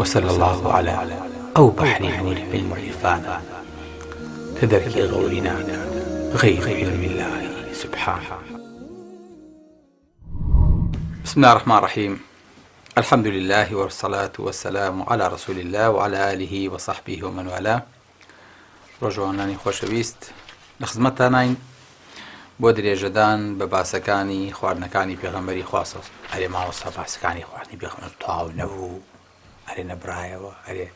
وصلی اللە علی ئەو بەحری نوری علم و عیرفانە کە دەرکی غەوری ناکات غەیری علم اللە سبحانە. بسم اللە الرحمن الرحیم الحمد لله والصلاة والسلام علی رسول الله وعلى آله وصحبه ومن والاه ڕۆژەوانانی خۆشەویست لە خزمەتتانین بۆ درێژەدان بە باسەکانی خواردنەکانی پێغەمبەری خوا صلی ئەرێ مامۆستا باسەکانی خواردنی پێغەمبەر تەواو نەبوو ئەرێ نەبرایەوە ئەرێ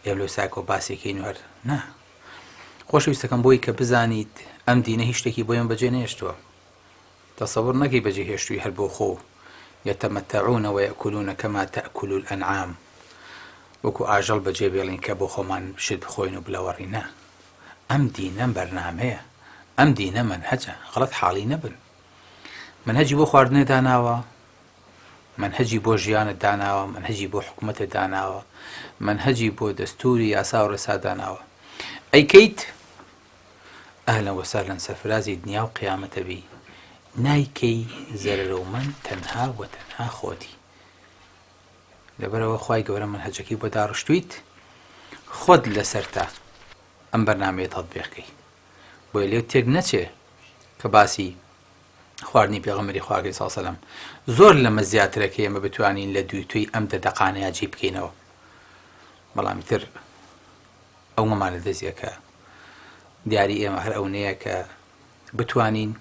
ئێم لەو ساکۆ باسێکین هەر نا خۆشەویستەکەم بۆی کە بزانیت ئەم دینە هیچ شتێکی بۆ ئێمە بەجێ نێشتووە تەسەور نەکەی بەجێ هێشتووی هەر بۆ خۆو، یتمتعون ویأکلون کما تأکل الانعام، وەکو ئاژەڵ بەجێ بێڵین کە بۆ خۆمان شت بخۆین و بلەوەڕین، نا، ئەم دینە بەرنامەیە، ئەم دینە مەنهەجە، غەڵەت حاڵی نەبن. مەنهەجی بۆ خواردنێ داناوە، مەنهەجی بۆ ژیانت داناوە، مەنهەجی بۆ حکومەتت داناوە، مەنهەجی بۆ دەستوری یاسا و ڕێسا داناوە. ئەیکەیت؟ اهلا وسهلا سەرفرازی دنیا و قیامەتە بی نایکەی زەرەرەومەند تەنها و تەنها خۆتی لەبەرئەوە خوای گەورە مەنهەجەکەی بۆ داڕشتویت خۆت لەسەرتە ئەم بەرنامەیە تەتبیق کەی بۆیە لێت تێک نەچێ کە باسی خواردنی پێغەمبەری خوا کرد صلی سەلام زۆر لەمە زیاترە کە ئێمە بتوانین لە دووی توی ئەم دە دەقانەیە جێ بکەینەوە بەڵام تر ئەوەمان لە دەست یە کە دیاری ئێمە هەر ئەونەیە کە بتوانین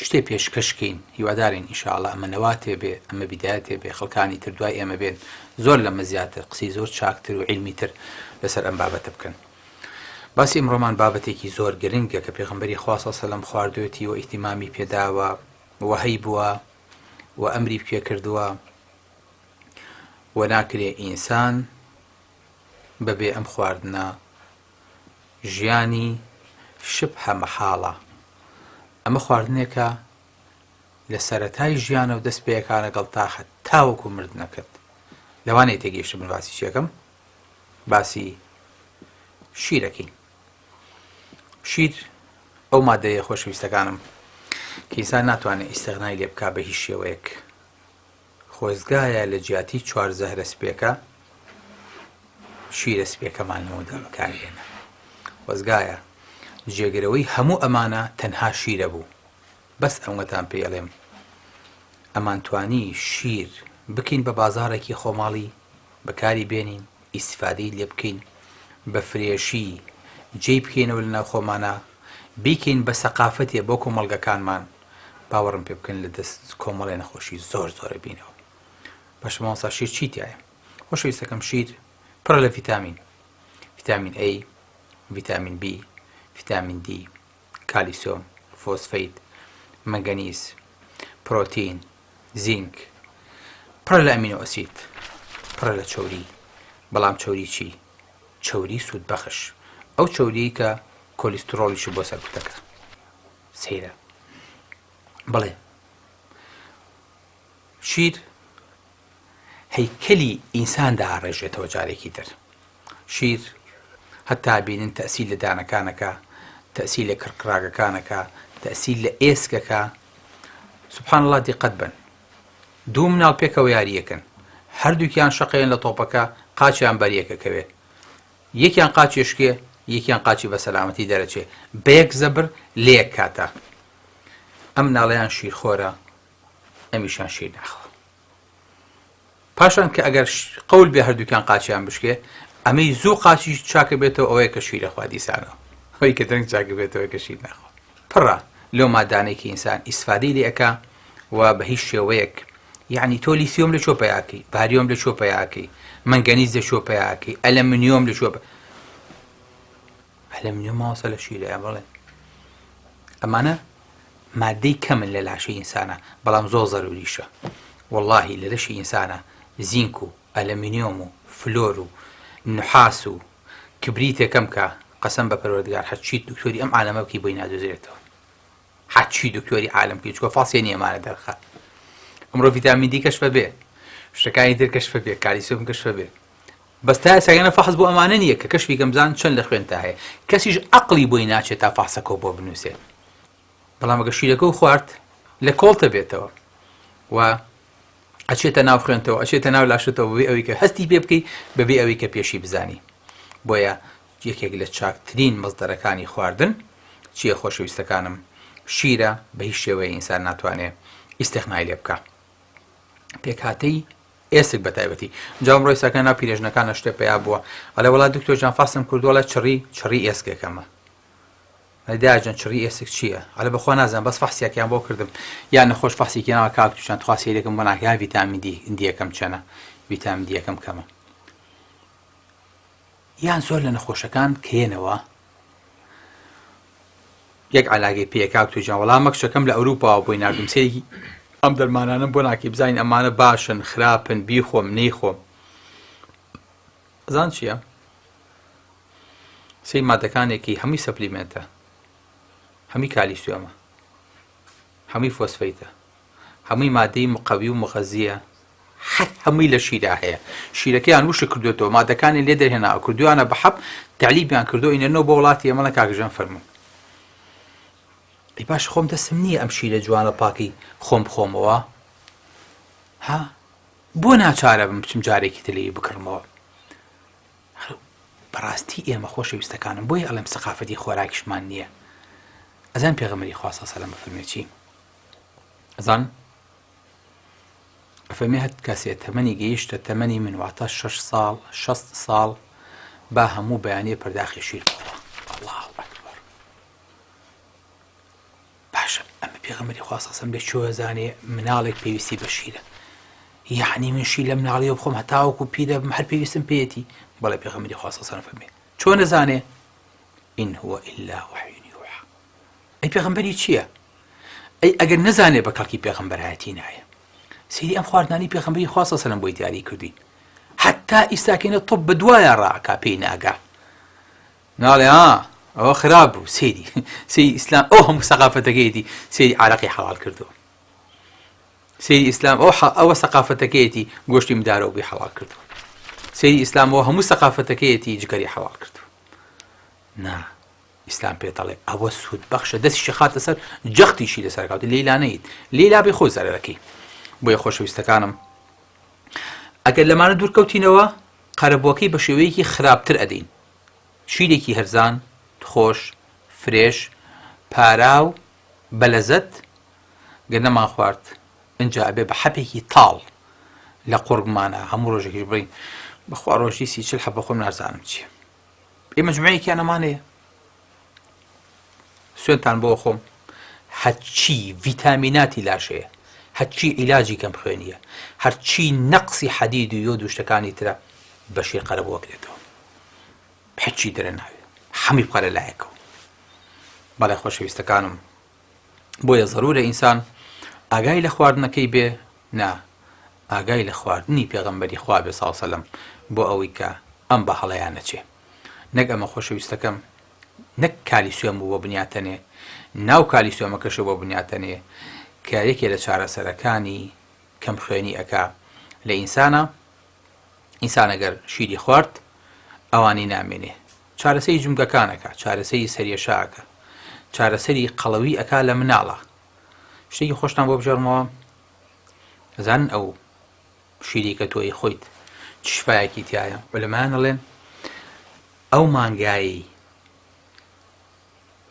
شتێ پێشکەش کەین هیوادارین ئیشاڵە ئەمە نەواتێ بێ ئەمە بیدایەتێ بێ خەڵکانی تر دوای ئێمە بێن زۆر لەمە زیاتر قسەی زۆر چاکتر و عیلمی تر لەسەر ئەم بابەتە بکەن باسی ئەمڕۆمان بابەتێکی زۆر گرنگە کە پێغمبەری خوا صلی سەلام خواردوێتی و ئیهتیمامی پێداوە و هەیبووە و ئەمری پێکردووە و ناکرێ ئینسان بەبێ ئەم خواردنە ژیانی شبهە مەحاڵە، ئەمە خواردنێکە لە سەرەتای ژیانەوە دەست پێکا لەگەڵ تا هەتاوەکو مردنەکەت. لەوانەیە تێگەیشتبن باسی چیەکەم، باسی شیرەکەین. شیر ئەو مادەیە خۆشەویستەکانم کە ئینسان ناتوانێت ئیستغنای لێ بکا بە هیچ شێوەیەک. خۆزگایە لە جیاتی چوار زەهرە سپێکە شیرە سپێکەمان لەمەودا بەکاربێنە. خۆزگایە جێگرەوەی هەموو ئەمانە تەنها شیرە بوو. بەس ئەوەتان پێ ئەڵێم ئەمانتوانی شیر بکەین بە بازاڕێکی خۆماڵی بەکاری بێنین ئیستیفادەی لێ بکەین بە فرێشی جێی بکەینەوە لە ناو خۆمانا بیکەین بە سەقافەتێ بۆ کۆمەڵگەکانمان باوەڕم پێ بکەن لە دەست کۆمەڵێ نەخۆشی زۆر زۆرە بینەوە باشە مامۆستا شیر چی تایە خۆشەویستەکەم شیر پڕە لە ڤیتامین ڤیتامین A ڤیتامین B ڤیتامین D کالیسیۆم فۆسفەیت مەنگەنیز پرۆتین زینک پڕە لە ئەمینۆ ئەسید پڕە لە چەوری بەڵام چەوری چی چەوری سوودبەخش ئەو چەوریەی کە کۆلیسترۆڵیشی بۆ سەرکوتەکە سەیرە بەڵێ شیر هەیکەلی ئینسان داڕێژێتەوە جارێکی تر شیر هەتا بینن تەسیل لە دانەکانەکە تەسیل لە کڕکڕاگەکانەکە تەسیل لە ئێسکەکە سبحان الله دیقەت بن دوو مناڵ پێکەوە یاریەکەن هەردووکیان شەقەیەن لە تۆپەکە قاچیان بەریەکەکەوێ یەکیان قاچی شکێ یەکیان قاچی بە سەلامەتی دەرەچێ بە یەک زەبر لە یەک کاتا ئەم مناڵەیان شیرخۆرە ئەمیشان شیر ناخوا پاشان کە ئەگەر قەول بێ هەردووکیان قاچیان بشکێ ئەمەی زوو قاچی چاکە بێتەوە ئەوەیە کە شیرە خوا دیسانەوە ئەوەی کە درەنگ چاکە بێتەوە کە شیر ناخوا پڕە لەو مادانەی کە ئینسان ئیسفادەی لێ ئەکا و بە هیچ شێوەیەک یعنی تۆ لیسیۆم لە چۆ پیاکەی باریۆم لە چۆ پیاکەی مەنگەنیز لە چۆ پیاکەی ئەلەمنیۆم لە چۆ ئەلەمنیۆم ماوەسە لە شیرەیە بڵێ ئەمانە مادەی کەمن لە لاشەی ئینسانە بەڵام زۆر زەروریشە واللهی لە لەشی ئینسانە زینک و ئەلەمنیۆم و فلۆر و نحاس و کبریتێ کەم کە قەسەم بە پەروەردگار هەرچی دکتۆری ئەم عالەمە بکەی بۆی نادۆزرێتەوە هەرچی دکتۆری عالەم بکەی چونکە فاسێ نییە ئەمانە دەرخە ئەمڕۆ ڤیتامین دی کەشفە بێ شتەکانی تر کەشفە بێ کالیسیۆم کەشفە بێ بەس تا ئێستا فەحس بۆ ئەمانە نییە کە کەشفی کەم بزان چەند لە خوێنتا هەیە کەسیش عەقڵی بۆی ناچێت تا فەحسەکەو بۆ بنووسێ بەڵام ئەگەر شیرەکەو خوارد لە کۆڵتە بێتەوە و. ئەچێتە ناو خوێنتەوە ئەچێتە ناو لاشتەوە بەبێ ئەوەی کە هەستی پێ بکەی بەبێ ئەوەی کە پێشی بزانی بۆیە یەکێک لە چاکترین مەزدەرەکانی خواردن چییە خۆشەویستەکانم شیرە بە هیچ شێوەیە ئینسان ناتوانێ ئیستیغنای لێ بکا پێکهاتەی ئێسک بە تایبەتی جا ئەمڕۆ ئێستاکە ناو پیرێژنەکانە شتێ پەیا بووە ئەڵێ وەڵا دکتۆر جان فاسم کردووە ئەڵێ چڕی چڕی ئێسکێکەمە ئەی داجان چڕی ئێسک چییە؟ ئەڵێ بەخوا نازانم بەس فەحسێکیان بۆ کردم یان نەخۆش فەحسێکی ناوە کاک توشان تخوا سەیرێکم بۆ ناکە یا ڤیتامین دی دیەکەم چەنە ڤیتامین دیەکەم کەمە یان زۆر لە نەخۆشەکان کێنەوە یەک علاگەی پێ کاک توجان وەڵا مەکچەکەم لە ئەوروپاوە بۆی ناردم سەیرێکی ئەم دەرمانانم بۆ ناکەی بزانین ئەمانە باشن خراپن بیخۆم نەیخۆم زان چییە؟ سەی مادەکانێکی هەمووی supplement ە هەمووی کالیسیۆمە هەمووی فۆسفەیتە هەمووی مادەی مقەوی و مغەزیە هەر هەمووی لە شیرا هەیە شیرەکەیان وشک کردوێتەوە مادەکانی لێ دەرهێنا کردویانە بە حەب تەعلیبیان کردو ئینەنەوە بۆ وڵاتی ئێمەڵە کاکژەن فەرموو ئەی باش خۆم دەستم نییە ئەم شیرە جوانە پاکی خۆم بخۆمەوە ها بۆ ناچارە بم بچم جارێکی تر لێی بکڕمەوە بەڕاستی ئێمە خۆشەویستەکانم بۆیە ئەڵێم سەقافەتی خۆراکیشمان نییە ئەزان پێغەمبەری خوا صلی سەلام بفەرمێ چی ئەزان ئەفەرمێ هەر کەسێ تەمەنی گەیشتە تەمەنی من واتە شەش ساڵ شەست ساڵ با هەموو بەیانێ پەرداخی شیر بخوا الله ئەکبەر باشە ئەمە پێغەمبەری خوا صلی سەلام لە کوێ زانێ مناڵێک پێویستی بە شیرە یعنی من شیر لە مناڵیەوە بخۆم هەتاوەکو پیرە بم هەر پێویستم پێیەتی بەڵێ پێغەمبەری خوا صلی سەلام فەرمی چۆن نەزانێ إن هو إلا وحي يوحى ئەی پێغەمبەری چییە ئەی ئەگەر نەزانێ بە کەڵکی پێغەمبەرایەتی نایە سەیری ئەم خواردنانی پێغەمبەری خوا صلی سەلام بۆی دیاری کردوین حتا ئیستاکەینە طب بەدوایە ڕاکا پێی ناگا ناڵێ ها ئەوە خراپ بوو سەیری سەیری ئیسلام ئەو هەموو سەقافەتەکەیەتی سەیری عرەقی حەڵال کردووە سەیری ئیسلام ئەو ئەوە سەقافەتەکەیەتی گۆشتی مدارەوە بووی حەڵال کردووە سەیری ئیسلام ئەوە هەموو سەقافەتەکەیەتی جگەری حەڵال کردووە نا ئیسلام پێ دەڵێ ئەوە سوود بەخشە دەستیشی خاتە سەر جەختیشی لەسەر کاوت لێی نەیت لێی لابێ خۆی زەرەرەکەی بۆیە خۆشەویستەکانم ئەگەر لەمانە دوورکەوتینەوە قەرەبووەکەی بە شێوەیەکی خراپتر ئەدەین شیرێکی هەرزان، خۆش، fresh، پاراو، بەلەزەت گەر نەمانخوارد ئنجا ئەبێ بە حەپێکی تاڵ لە قوڕگمانا هەموو ڕۆژێکیش بڵێین بەخوا ڕۆژی سی چل حەپ بخۆم نازانم چییە ئێ مەجموعەیەکیان ئەمانەیە سوێنتان بۆ خۆم هەرچی ڤیتامیناتی لاشەیە هەرچی عیلاجی کەم خوێنیە هەرچی نەقسی حەدید و یۆد و شتەکانی ترە بە شیر قەرەبوو ئەکرێتەوە هەرچی دەرە ناوێ حەمی بخەرە لایەکەوە بەڵێ خۆشەویستەکانم بۆیە زەرورە ئینسان ئاگای لە خواردنەکەی بێ نا ئاگای لە خواردنی پێغەمبەری خوا بێ ساڵ سەلەم بۆ ئەوەی کە ئەم بە هەڵەیان نەچێ نەک ئەمە خۆشەویستەکەم نەک کالیسیۆم بوو بۆ بنیاتەنێ ناو کالیسیۆمەکەشە بۆ بنیاتەنێ کە یەکێ لە چارەسەرەکانی کەم خوێنی ئەکا لە ئینسانە ئینسان ئەگەر شیری خوارد ئەوانی نامێنێ چارەسەری جومگەکان ئەکا چارەسەری سەریەشە ئەکا چارەسەری قەڵەوی ئەکا لە مناڵە شتێکی خۆشتان بۆ بژێڕمەوە ئەزانن ئەو شیری کە تۆی خۆیت چ شفایەکی تایە عولەمایان ئەڵێن ئەو مانگایەی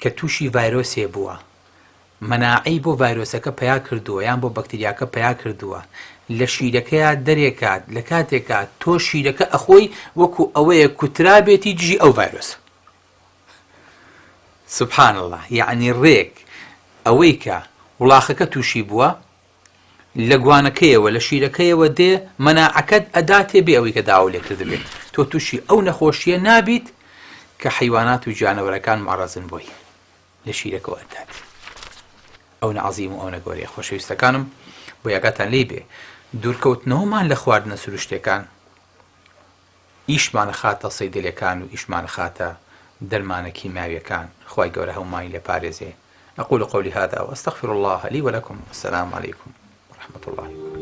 کە تووشی ڤایرۆسێ بووە مەناعەی بۆ ڤایرۆسەکە پەیا کردووە یان بۆ بەکتریاکە پەیا کردووە لە شیرەکەیا دەرێکات لە کاتێکا تۆ شیرەکە ئەخۆی وەکو ئەوەیە کوترابێتی دژی ئەو ڤایرۆسە سبحان اللە یەعنی ڕێک ئەوەی کە وڵاخەکە تووشی بووە لە گوانەکەیەوە لە شیرەکەیەوە دێ مەناعەکەت ئەداتێ بێ ئەوەی کە داوە لێ کردبێت تۆ تووشی ئەو نەخۆشیە نابیت کە حەیوانات و گیانەوەرەکان معرەزن بۆی لە شیرەکەوە ئەدات ئەونە عەزیم و ئەونە گەورەیە خۆشەویستەکانم بۆ یاگاتان لێی بێ دوورکەوتنەوەمان لە خواردنە سروشتەکان ئیشمان ئەخاتە سەیدەلەکان و ئیشمان ئەخاتە دەرمانە کیمیاویەکان خوای گەورە هەموومانی لێ پارێزێ اقول قولي هذا واستغفر الله لي ولكم والسلام عليكم ورحمة الله.